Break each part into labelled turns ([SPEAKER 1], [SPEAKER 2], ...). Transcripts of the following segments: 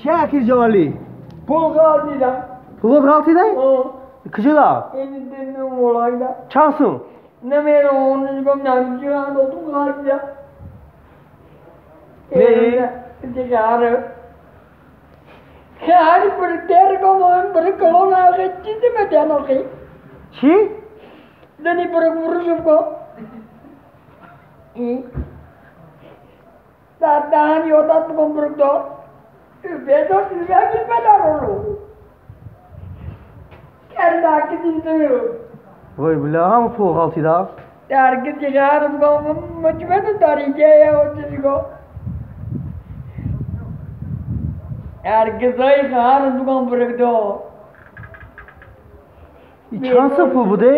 [SPEAKER 1] Чӣ акир ҷавали?
[SPEAKER 2] Пул ғалтида.
[SPEAKER 1] Пулот ғалтида? Куҷода? Чанд сум? Не? Чӣ? Вой, бля, ҳама пул ғалтида? Чанд сум пул буде?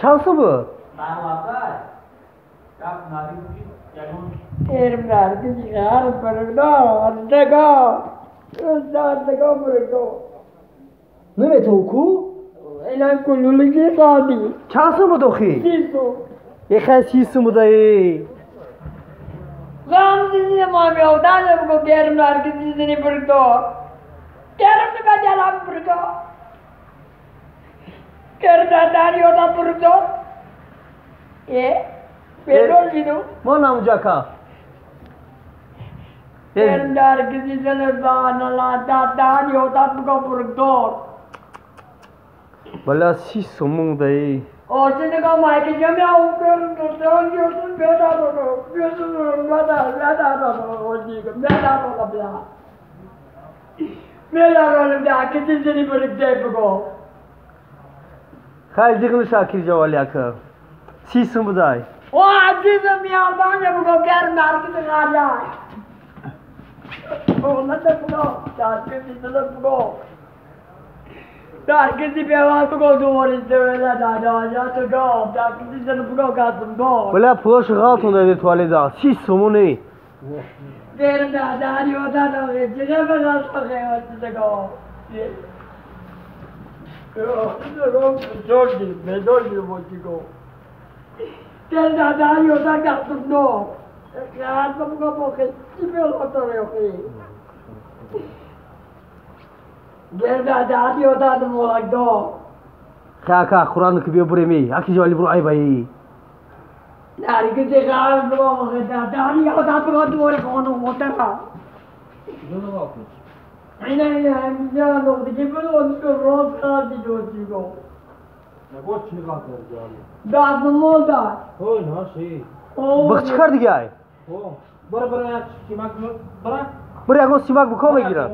[SPEAKER 1] Чанд сум буд? Наметавон ку? Чанд сум буд охи? Ехай 30 сум будаи. Мон амуҷака. Бала 30 сум мундаи. Хай зиғни шакир ҷавали ака. 30 сум будай. Бля, пулош ғалтонда дар туалета. 30 сумони. Ака, хӯран ки биё буреми. Аки ҷавали буру ай баи. Бих чӣ кар дигай? Бир ягон симак буко мегирад.